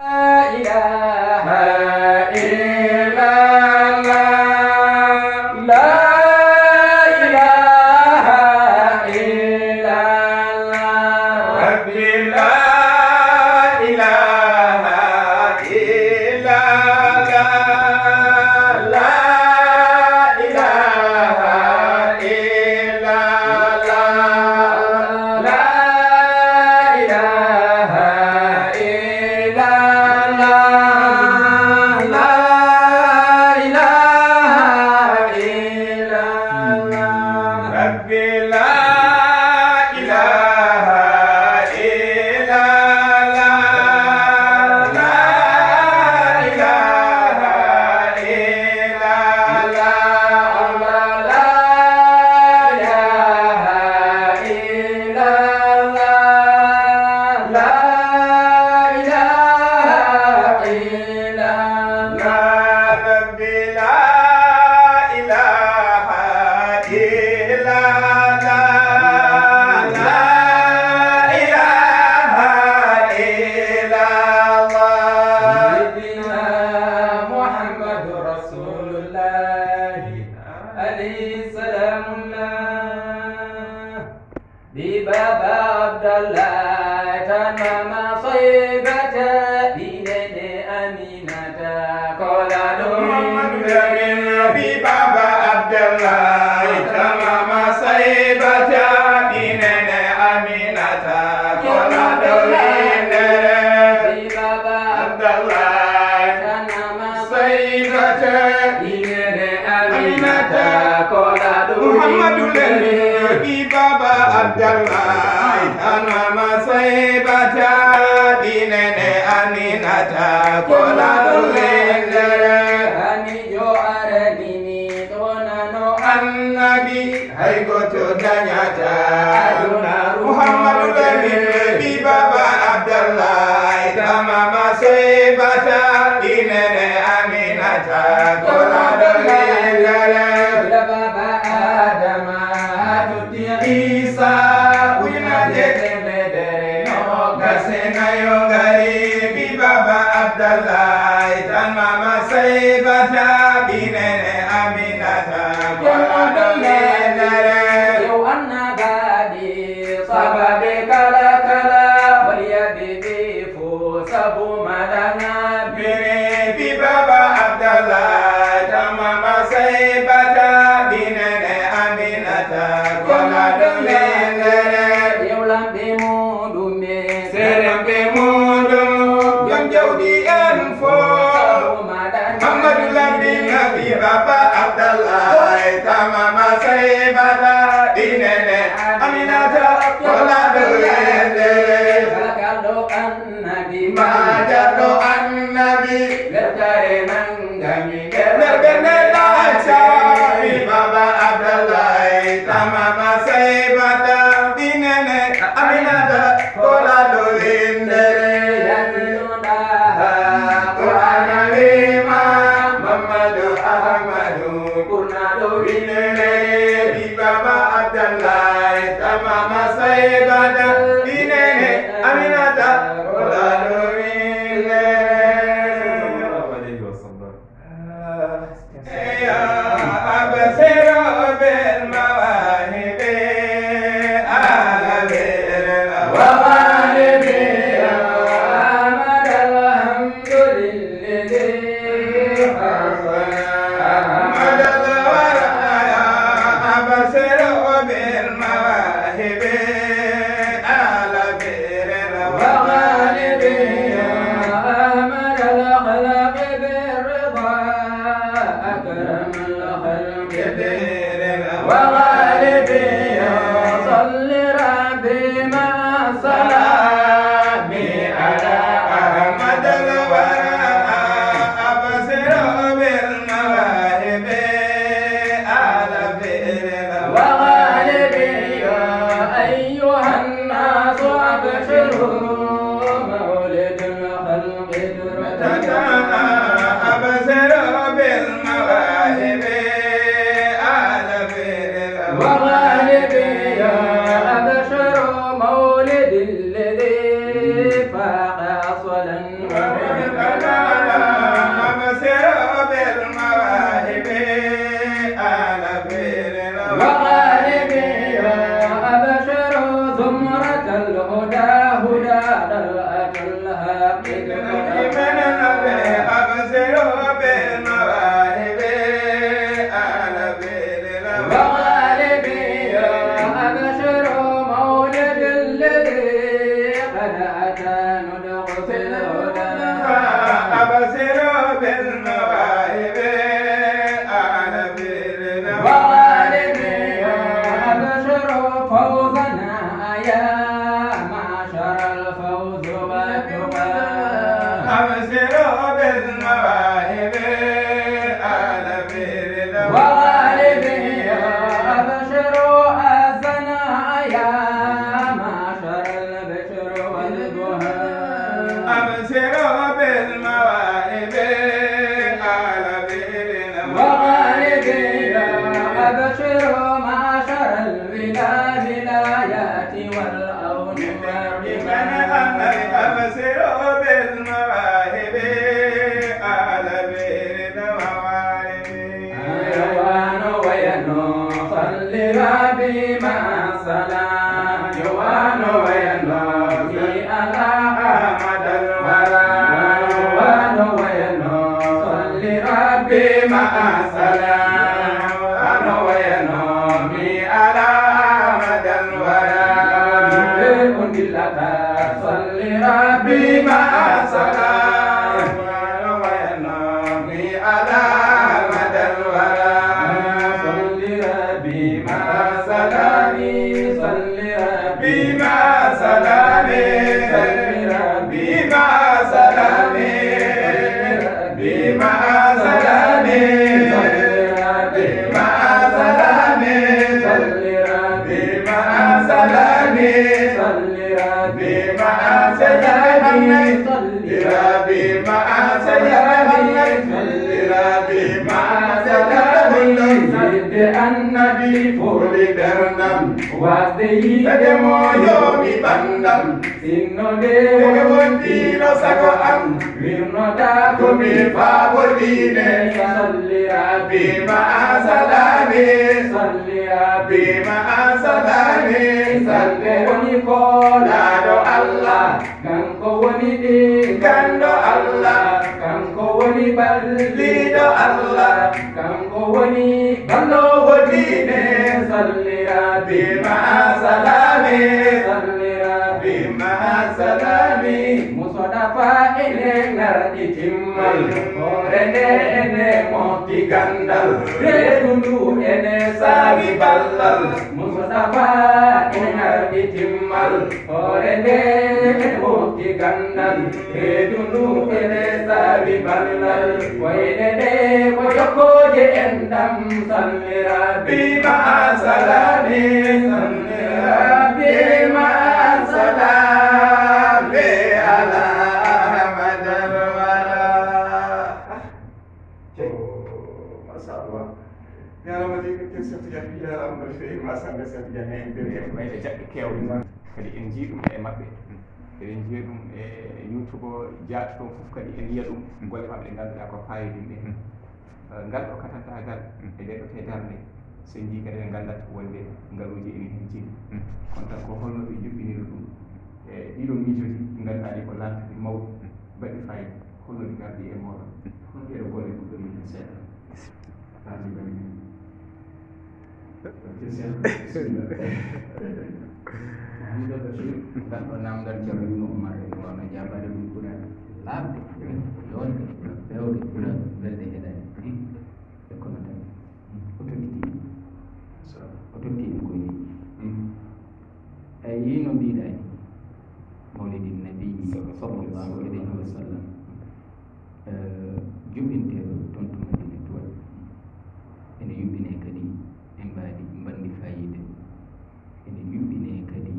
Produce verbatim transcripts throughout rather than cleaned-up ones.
لا إله إلا الله. لا إله إلا الله. ربي لا إله إلا الله. لا إله إلا الله. لا إله إلا الله. لا إله إلا الله. ربي لا إله إلا الله. لا إله إلا الله. لا إله إلا الله. لا إله إلا الله. ربي لا إله إلا الله. لا إله إلا الله. سيدنا محمد رسول الله. عليه السلام الله. Bi baba Abdallah, tanma ma saybata, bi nene Aminata, kola do Muhammadu Lamin. Bi baba Abdallah, tanma ma saybata, bi nene Aminata, kola do lindere. Bi baba Abdallah, tanma ma saybata, bi nene Aminata, kola do Muhammadu Lamin. Bi baba Abdallah, tanma ma saybata, bi nene Aminata, kola do lindere. Ani jo arani mi tonano annabi, hay goto dañata aduna. Muhammadu Lamin, bi baba Abdallah, tanma ma saybata, bi nene Aminata, kola do lindere. Baba Adama, Isa, ujunaaje teemedere nogas e nayo ngari, bi baba Abdallah, tanma ma saybata, bi nene Aminata, kola do lindere. Yo annabaaɓe, saabaaɓe kala kala, waliyaɓe ɓe fof, sabu maɗa ngabbire, bi baba Abdallah, tanma ma saybata, bi nene Aminata, kola do lindere. Yewlanɓe muɗum e seerenɓe muɗum, jom jawdi en fof. Muhammadu Lamin, bi baba Abdallah, tanma ma saybata, bi nene Aminata, kola do lindere. Kalɗo annabi, maajaɗo annabi, weltaare nangami nder ɓernde laaca. Bi baba Abdallah, tanma ma saybata, bi nene Aminata, kola do lindere. Yasino ɗaha, Qur'ana wima, Muhammadu Ahmadu, kurnaɗo windere. Bi baba Abdallah, tanma ma saybata, bi nene Aminata, kola do windere. Sallallahu alayhi wa sallam. يا أبصر بالمواهب على بئر وغالب، يا أحمد الحمد للذي خصنا أحمد الورى. يا أبصر بالمواهب على بئر وغالب، يا أحمد الخلق بالرضا أكرم الخلق بير وغالب، يا صل ربي مع السلام على أحمد الورى. أبصر بالمواهب على بئر وغالب، يا أيها الناس أبشروا، مولد الخلق درة. أبصر بالمواهب على بئر وغالب، يا أبشر مولد الذي فاق أصلا. أبشروا بالمواهب آل بير وغالبية. أبشروا زمرة الهدى، هدى طلعة الحق. أبشروا بالمواهب آل بير وغالبية. أبشروا مولد الذي قد أتى نطق في الهدى. أبشروا بالمواهب آل بير وغالبية. أبشروا فوزنا يا معشر الفوز والتقى. أبشروا بالمواهب آل بير وغالبية. أبشروا أزنا يا معشر البشر والبهى. أبشروا بالمواهب آل بير وغالبية. أبشروا معشر الولا ولايات والأون. أبشروا بالمواهب آل بير وغالبية. Wano wayano, salli Rabbi ma salam. Wano wayano, mi ala Ahmad al-Wara. Wano wayano, salli Rabbi ma salam. Wano wayano, mi ala Ahmad al-Wara. Yimɓe on dillata, salli Rabbi ma salam. Wano wayano, mi ala Ahmad al-Wara. Salli Rabbi ma salami, salli Rabbi ma salami, salli Rabbi ma salami, Rabbi ma salami, salli Rabbi ma salami, salli Rabbi ma salami, salli Rabbi ma salami, salli Rabbi ma salami, salli Rabbi ma salami. Yidde Annabi fooli ɓerndam, wasde yiide mo yoomi ɓanndam. Sinno nde wondiino sago am, wirnota ko mi faabo diine. Salli Rabbi ma salami, salli Rabbi ma salami, salli. Woni koolaaɗo Allah, kanko woni ɗi ganndo Allah, kanko woni balliiɗo Allah, kanko woni balloowo diine. Salli Rabbi ma salami, salli Rabbi ma salami. Mustafa ene ngarɗi timmal, hoore nde ene mofti ganndal, reedu ndu ene saawi ballal. Mustafa ene ngarɗi timmal, hoore nde ene mofti ganndal, reedu ndu ene saawi ballal. Koyɗe ɗe ko jokkooje enɗam, salli Rabbi ma salami, salli Rabbi ma salami ala Ahmad al-Wara. Cey. Oh, machallah. Ñaarama de, ken Cheikh Tidiane, ɓiɗɗo Alla, no feewi, machallah, Cheikh Tidiane, en mbeltaniima. Wayde jaɓɓe keewɗe, kadi en njii ɗum e maɓɓe. Eɗen njiya ɗum e YouTube o, jaati toon fof kadi en yiya ɗum, golle maɓɓe ɗe ngannduɗaa ko faayidiiɗe. Eh, ngal ɗo katantaagal e nde ɗo tee darnde, so en njii kadi en nganndat wonde ngaluuji ene heen cili. Kono tan ko holno ɓe njuɓɓiniri ɗum e ɗiɗo miijooji ɗi ngannduɗaa ɗi ko laamtuɗi mawɗi, mbaɗi faayiida, holno ɗi ngardi e mooɗon? Hono ɗeeɗo golle puɗɗoriino heen seeɗa? Haaji Bari. Mouhamadou Bachir, ngal ɗo naamndal Ceerno Ibnu Umar en wano jaabaade ɗum ɓura laaɓde, ɓura yooɗde, ɓura feewde, ɓura welde heɗaade. E kono tan, o tottiti, o totti en ko heewi. Eyi, no mbiɗaa ni, Mawlidin Nabi sallallahu alayhi wa sallam, eh, juɓɓinteeɗo toon to Madina Tuwal. Ene yuɓɓinee kadi e mbaadi, mbanndi faayiida. Ene yuɓɓinee kadi,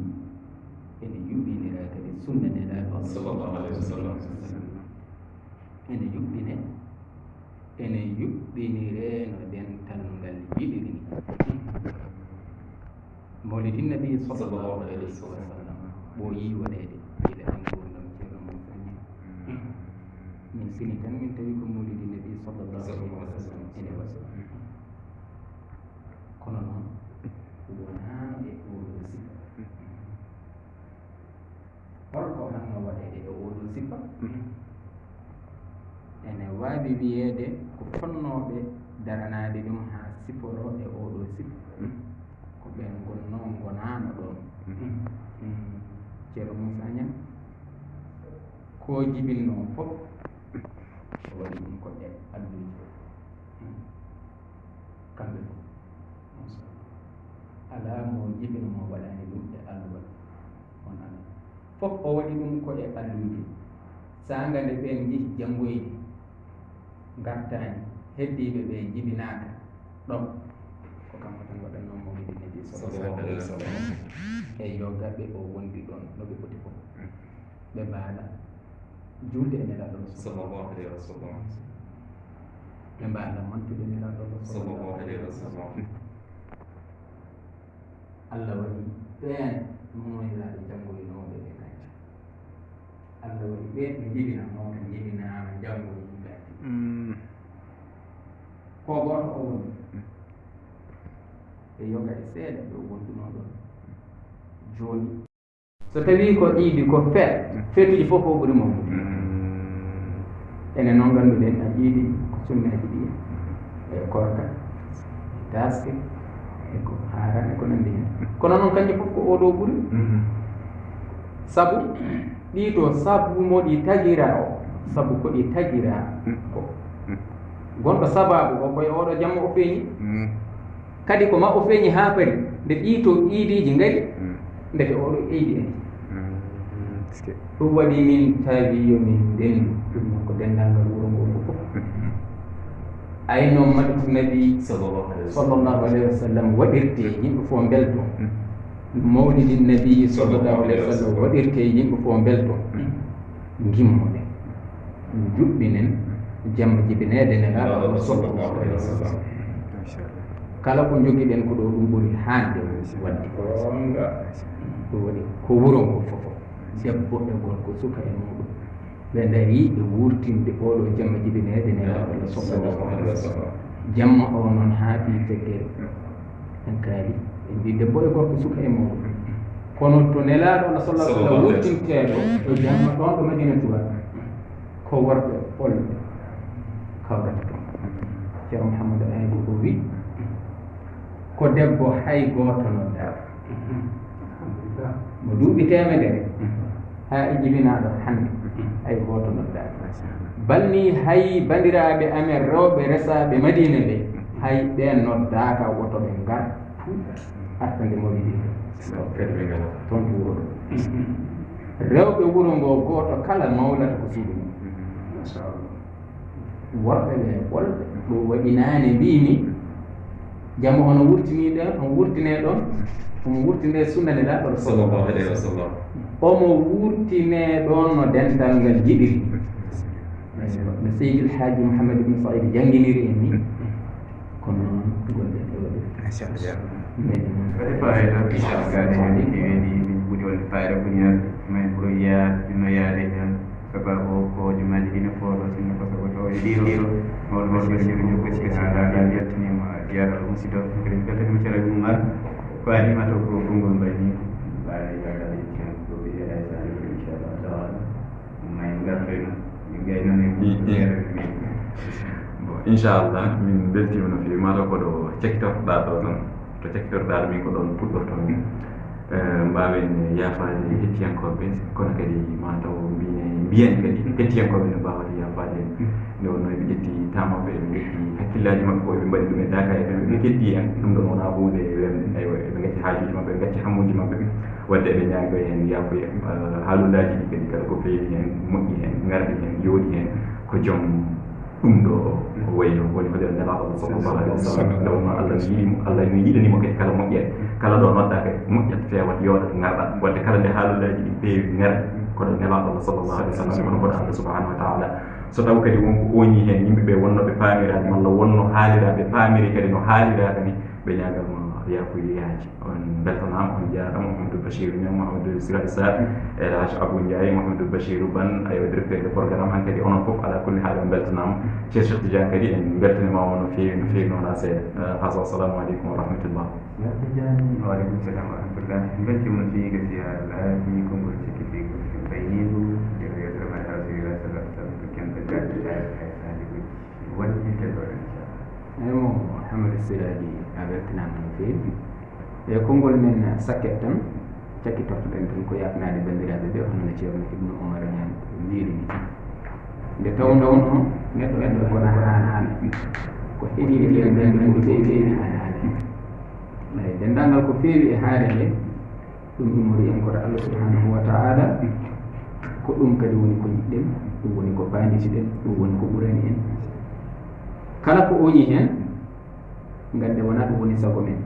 ene yuɓɓinira kadi sunna Nelaaɗo sallallahu alayhi wa sallam. Ene yuɓɓinee, ene yuɓɓiniree no dental ngal yiɗiri ni. Mawlidin Nabi sallallahu alayhi wa sallam ɓooyii waɗeede gila e nguurndam Ceerno Moussa Niang. Sini tan min tawi ko mawlidi nabi sallallahu alaihi wasallam ene waɗi. Kono noon wonaano e oɗo sifa. Holko hanno waɗeede e oɗo sifa? Ene waawi wiyeede ko fonnooɓe daranaade ɗum haa siforoo e oɗo sifa. Ko ɓeen ngonnoo ngonaano ɗoon. Ceerno Moussa Niang, ko jibinnoo fof o waɗi ɗum ko e alluuje. Kamɓe fof. Alaa mo jibino mo waɗani ɗum e alluwal. On alaa. Fof o waɗi ɗum ko e alluuje. Saanga nde ɓeen njihi janngoyde ngartaani, heddiiɓe ɓe njibinaaka ɗo. Ko kanko tan waɗannoo mawlidi nabi sallallahu alaihi wasallam. E yogaɓe o wondi ɗon no ɓe poti fof. Ɓe mbaala juulde e Nelaaɗo sallallahu alaihi wasallam. Ɓe mbaala mantude Nelaaɗo sallallahu alaihi wasallam. Allah waɗi ɓeen moyniraaɓe janngoynooɓe ɓe ngarti. Allah waɗi ɓeen ɓe njibinanoo ɓe njibinaama janngoyi ngarti. Ko gooto o woni. E yoga e seeɗa ɓe o wondunoo ɗon. Jooni. So tawii ko iidi ko feet, feetuuji fof ko ɓuri mawnude. Enen noon ngannduɗen a iidi ko sunnaaji ɗi e korka, e taaske, e ko haaraan e ko nanndi heen. Kono noon kanƴe fof ko oɗo ɓuri. Sabu ɗi to sabu mo ɗi tagiraa o, sabu ko ɗi tagiraa ko. Gonɗo sabaabu o ko e oɗo jamma o feeñi. Kadi ko ma o feeñi haa paari, nde ɗii to iidiiji ngari, ndeke oɗo iidi ari. Ɗum waɗi min tawi yo min ndenndu, ɗum noon ko denndaangal wuro ngoo fof fof. Ayno Madinatu Nabi sallallahu alaihi wasallam waɗirte, yimɓe fof mbelto. Mawlidi Nabi sallallahu alaihi wasallam waɗirte, yimɓe fof mbelto. Ngimmoɗen, njuɓɓinen jamma jibineede Nelaaɗo sallallahu alaihi wasallam. Kala ko njogiɗen ko ɗo ɗum ɓuri haande waɗde. Ɗum waɗi ko wuro ngo fof, debbo e gorko, suka e mawɗo, ɓe ndarii ɓe wurtinde oɗo jamma jibineede Nelaaɗo sallallahu alaihi wasallam. Jamma o noon haa fii feggere. En kaali, en mbii debbo e gorko, suka e mawɗo. Kono to Nelaaɗo Allah sallallahu alaihi wasallam wurtinteeɗo e jamma ɗoon ɗo Madinatu, ko worɓe ɓolɓe kawrata toon. Ceerno Mouhamadou Aali o wi, ko debbo hay gooto noddaaka. Mo duuɓi teemedere haa e jibinaaɗo hannde, hay gooto noddaaka. Bal nii hay banndiraaɓe amen rewɓe resaaɓe Madiina ɓe, hay ɓeen noddaaka woto ɓe ngar artande mawlidi. Toon to wuro ɗo. Rewɓe wuro ngo gooto kala mawlata ko suudu mum. Worɓe ɓe ɓolɓe ɗo waɗi naane mbiimi, jamma ono wurtini ɗon, on wurtine ɗon, omo wurtine sunna Nelaaɗo sallallahu alaihi wasallam. Omo wurtine ɗon no dental ngal jiɗiri. No Seydi El Hadji Mouhamed Ibn Saïd jannginiri en ni. Kono noon gonɗen e waɗude. Machallah. Waɗi fayida, machallah. Gaaɗe men ɗi keewi, min ɓuri waɗde fayida ko ñaar, min ɓuri yaade, ɗum no yaade heen. Sababu ko jumaaji ɗi no fooɗo, sinno ko sabu tawa e ɗiɗo, ɗiɗo, mawɗo mawɗo Basiru Ñokko si haala ɗa yaltiniima ziyaara musiɗɗo, kadi beltanima Ceerno Umar, ko animateur ko konngol mbay ni, mbaɗa yaakaade heen ko ɓe yaɗa e saare, inchallah taala. May ngartoyno, min gaynane. Bon, inchallah, min mbeltiima no feewi. Mataw ko ɗo cektorɗaa ɗo tan. To cektorɗaa ɗo, min ko ɗoon puɗɗortoo min. Eh, mbaawen yaafaade hettiyankooɓe, kono kadi mataw mbiyen, mbiyen kadi hettiyankooɓe no mbaawata yaafaade en. Nde wonnoo eɓe ƴetti temps maɓɓe, eɓe ƴetti hakkillaaji maɓɓe ko eɓe mbaɗi ɗum e daaka e ɓe, ɓe keddii en. Ɗum ɗoon wonaa huunde welde. Aywa, eɓe ngacci haajuuji maɓɓe, ɓe ngacci hammuuji maɓɓe. Waɗde eɓe ñaago heen yaafuya, eh, haalullaaji ɗi kadi kala ko feewi heen, moƴƴi heen, ngarɗi heen, yooɗi heen, ko joom ɗum ɗo o wayi no woni hoɗen Nelaaɗo sallallahu alaihi wasallam. Nde wonnoo Allah no yiɗi mo, Allah no yiɗani mo kadi kala moƴƴere. Kala ɗo noddaa kadi moƴƴat, feewat, yooɗat, ngarɗat. Waɗde kala nde haalullaaji ɗi peewi, ngarɗi, ko ɗo Nelaaɗo Allah sallallahu alaihi wasallam, kono ko ɗo Allah subhanahu wa taala. So taw kadi won ko ooñii heen, yimɓe ɓe wonnoo ɓe paamiraani, malla wonnoo haaliraaɓe paamiri kadi no haaliraaka ni, ɓe ñaagal ma Yakuya Yaaji. On mbeltanaama, on njaaraama, Mouhamadou Bachirou Niang, Mouhamadou Siraji Sarr, El Hadj Abou Ndiaye, Mouhamadou Bachirou Ban, ayo, directeur de programme, hankadi onon fof, ala kulli haal, on mbeltanaama. Ceerno Cheikh Tidiane kadi, en mbeltaniima mo no feewi, no feewi, noon seeɗa. Eh, Faso, assalamu aleykum wa rahmatullah. Ceerno Tidiane, wa aleykum salam wa rahmatullah. En mbeltiima no feewi kadi, a laabi konngol cikki tigi, bayniiɗo, nder yeewtere men Rasulillah sallallahu alaihi wasallam, ko ken ko jaati jaati hay sahaaji wonde keɗoɗen, inchallah. Eyi mo, Amadou Siraji, a weltanaama no feewi. E konngol men sakket tan, cakki tottuɗen tan ko yaafnaade banndiraaɓe ɓe, hono no Ceerno Ibnu Umar Ñaan wiiri ni. Nde tawnoo neɗɗo, neɗɗo kono haanaani. Ko heɗiiɗo en ɓen ɓen ko feewi feewi haanaani. Eyi, denndaangal ko feewi e haare nde, ɗum immori en koto Allah subhanahu wa ta'ala. Ko ɗum kadi woni ko njiɗɗen, ɗum woni ko paanditiɗen, ɗum woni ko ɓurani en. Kala ko oñi heen, ngannde wonaa ɗum woni sago men.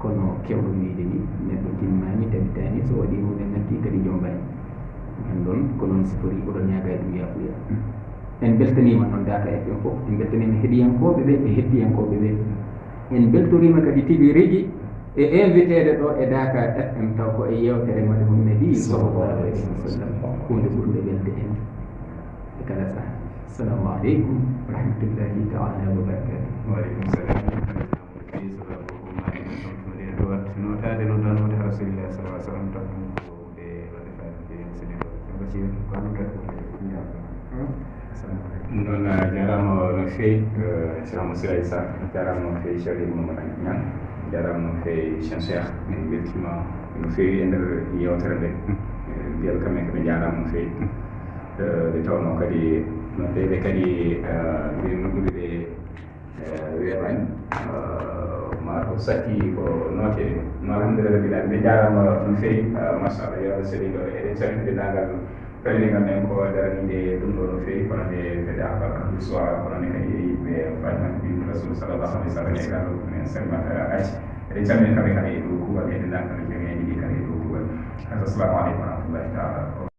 Kono keewɗo wiide ni, neɗɗo timmaani, tabitaani, so waɗii huunde ŋakki kadi jombaani. Nganndon ko noon sifori, oɗon ñaaga e ɗum yaafuya. En mbeltaniima noon Daaka F M fof, en mbeltaniima heɗiyankooɓe ɓe e hettiyankooɓe ɓe. En mbeltoriima kadi tigi rigi e inviteede ɗo e Daaka F M, taw ko e yeewtere Madhun Nabi sallallahu alaihi wasallam. Huunde ɓurnde welde en e kala saha. Assalamu aleykum wa rahmatullahi ta'ala wa barakatuh. Wa aleykum salam. Notaade noddaanooɓe Rasulillah sallallahu alaihi wasallam, taw ɗum ko ɓe waɗde fayda ke sene ɗo. Ceerno Bachir, ko an noddata ko ɓe ñaama. Assalamu aleykum. Noon, a jaaraama no feewi, eh, Ceerno Amadou Siraji Sarr, a jaaraama no feewi Ceerno Ibnu Umar Ñaan, a jaaraama no feewi Ceerno Cheikh, min mbeltiima no feewi e nder yeewtere nde. Eh, mbiyal kam en ko ɓe njaaraama no feewi. Eh, nde tawnoo kadi no feewi kadi, eh, mbiyen nodduɓe ɓe, eh, weeɓaani, eh, maa ko satti ko noote. No, alhamdulillah rabbil alamin, ɓe njaaraama no feewi, eh, machallah, yo Allah sellit on. Eɗen calmina denndaangal pellital men ko daraniinde ɗum ɗo no feewi, kono nde fedde Afar Abdou Soir, kono ne kadi e yimɓe Fatimata bintu Rasul sallallahu alaihi wasallam e Gallo, men Salimata Aji. Eɗen calmina kamɓe kala e dow kuugal, e denndaangal jamiyaji ɗi kala e dow kuugal. Assalamu aleykum wa rahmatullahi taala.